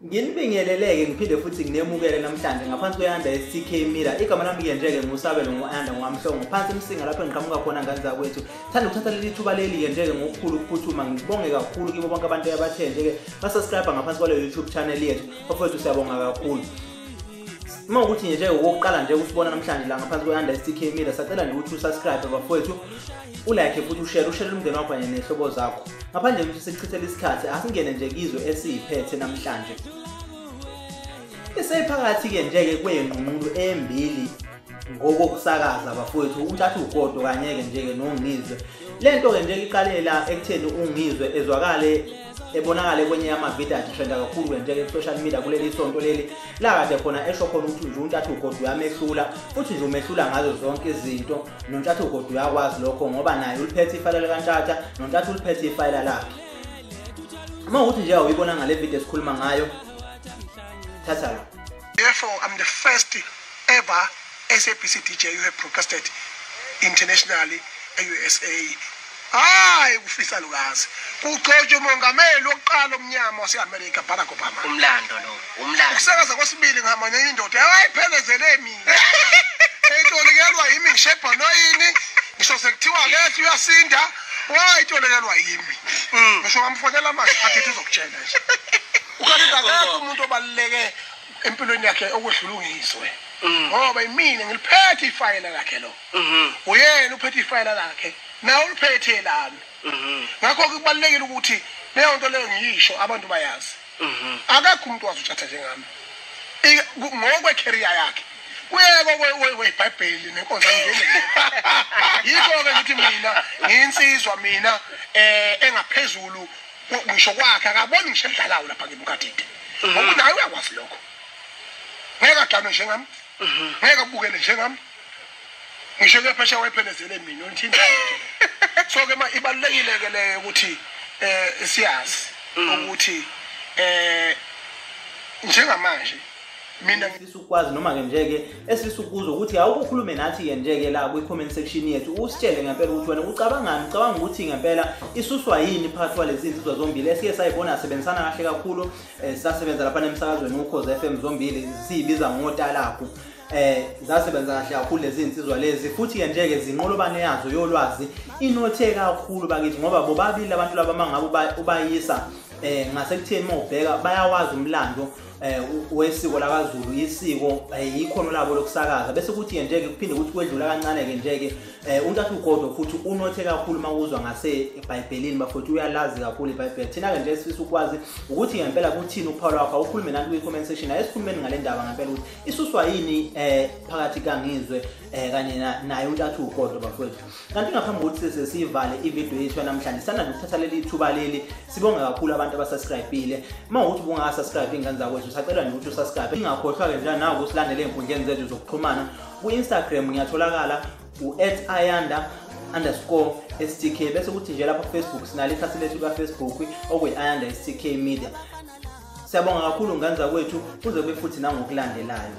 Nginibingeleleke ngiphinde futhi nginemukele namhlanje ngaphansi kwe-Ayanda STK Media. Igama lami-ke nje-ke nguSabelo ngu-Ayanda ngwamhlongo phansi eMsinga lapho engiqhamuka khona ngane zakwethu. Thanda ukuthatha leli thuba leli-ke nje-ke ngokukhulu ukuphuthuma ngibonge kakhulu kibo bonke abantu abathe nje-ke basubscribe ngaphansi kwale YouTube channel yethu. Bafowethu siyabonga kakhulu. Uma ukuthi nje okokuqala nje usibona namhlanje la ngaphansi kwe-Ayanda STK Media, sacela nje ukuthi usubscribe bafowethu, ulike futhi ushare umndeni wakho kanye nehlobo zakho. Ngaphandle kokuthi sichithele isikhathi, asingene nje kizwe esiyiphethe namhlanje. Isephakathi-ke nje-ke kwey'nqunqulu embili ngokokusakaza bafowethu, uNtshatha uGodo kanye-ke nje-ke noNgizwe. Le nto-ke nje iqale la ekutheni uNgizwe ezwakale ebonakale kwenye yamavidiyo atrenda kakhulu nje ku-social media kuleli sonto leli la kade khona esho khona ukuthi nje uNtshatha uGodo uyamehlula futhi nje umehlula ngazo zonke izinto, noNtshatha uGodo uyakwazi lokho ngoba naye uliphethe ifayela likaNtshatha, noNtshatha uliphethe ifayela lakhe. Uma ukuthi nje awuyibona ngale video esikhuluma ngayo, thatha lo. Therefore, I'm the first ever SABC DJ who have broadcasted internationally e USA. Hayi kufisa lukazi. Kugcotshwa umongameli wokuqala omnyama wase-America Barack Obama. Umlando lo, umlando. Ukusakaza kwesibili ngihamba nenye indoda ayiphelezele mina. Etolekelwa yimi ngishebha noyini. Ngisho sekuthiwa ke uyasinda, wayitolekelwa yimi. Ngisho ngamfonela manje athi uzokutshela nje. Ukanti akekho umuntu obaluleke empilweni yakhe okwedlula uNgizwe. Ngoba imina ngiliphethe ifayela lakhe lo. Uyena uphethe ifayela lakhe. Nawe uliphethe lami. Ngakho kubalulekile ukuthi leyo nto leyo ngiyisho abantu bayazi. Akekho umuntu wazi uTshatha njengami. Ngokwe career yakhe. Kuyeko kweBhayibheli nenkonzo angene. Yikho ke ngithi mina ngiyinsizwa mina engaphezulu ngisho kwakhe akaboni ngisho edlalayo lapha ngebuKadide. Ngoba naye uyakwazi lokho. Ngeke aganwe njengami. Ngeke abukele njengami. Ngisho ke phesha wayephelezele mina uthini. So ke ibalulekile ke leyo ukuthi siyazi ukuthi njengamanje mina ngifisa ukwazi noma ke nje ke esifisa ukuzwa ukuthi awukhulume nathi ke nje ke la kwi comment section yethu usitshele ngempela ukuthi wena ucabangani, ucabanga ukuthi ngempela isuswa yini phakathi kwalezi zinsizwa zombili esike sayibona sebenzisana kahle kakhulu. Sasebenza lapha emsakazweni uKhozi FM zombili siyibiza ngoTalaku. Zasebenza kahle kakhulu lezi zinsizwa lezi futhi ke nje ke zinqolobane yazo yolwazi inothe kakhulu bakithi ngoba bobabili abantu laba mangabe ubayisa ngasekutheni mawubheka bayawazi umlando wesiko lakaZulu, isiko ikhono labo lokusakaza. Bese kuthi nje ke kuphinde ukuthi kwedlula kancane ke nje ke uNtshatha uGodo futhi unothe kakhulu makuzwa ngase eBhayibhelini bafuthi uyalazi kakhulu iBhayibheli. Thina ke nje sifisa ukwazi ukuthi ngempela kuthini ukuphawula kwakho, awukhulume nathi kwi-comment section, ayisikhulumeni ngale ndaba ngempela ukuthi isuswa yini phakathi kaNgizwe kanye naye uNtshatha uGodo bafowethu. Kanti ngaphambi kokuthi sesivale ivideo yethu namhlanje, sithanda nje ukuthatha leli thuba leli sibonge kakhulu abantu abasubscribe-ile. Uma ukuthi ubungakasubscribe ingane zakwethu, sacela nje ukuthi usubscribe. Ingakhohlwa ke njalo nawe ukusilandela ey'nkundleni zethu zokuxhumana. Ku-Instagram ngiyatholakala u@ayanda_stk, bese kuthi nje lapha ku-Facebook sinalo ikhasi lethu ka-Facebook okuyi-Ayanda STK Media. Siyabonga kakhulu ngane zakwethu, kuze kube futhi nangokulandelayo.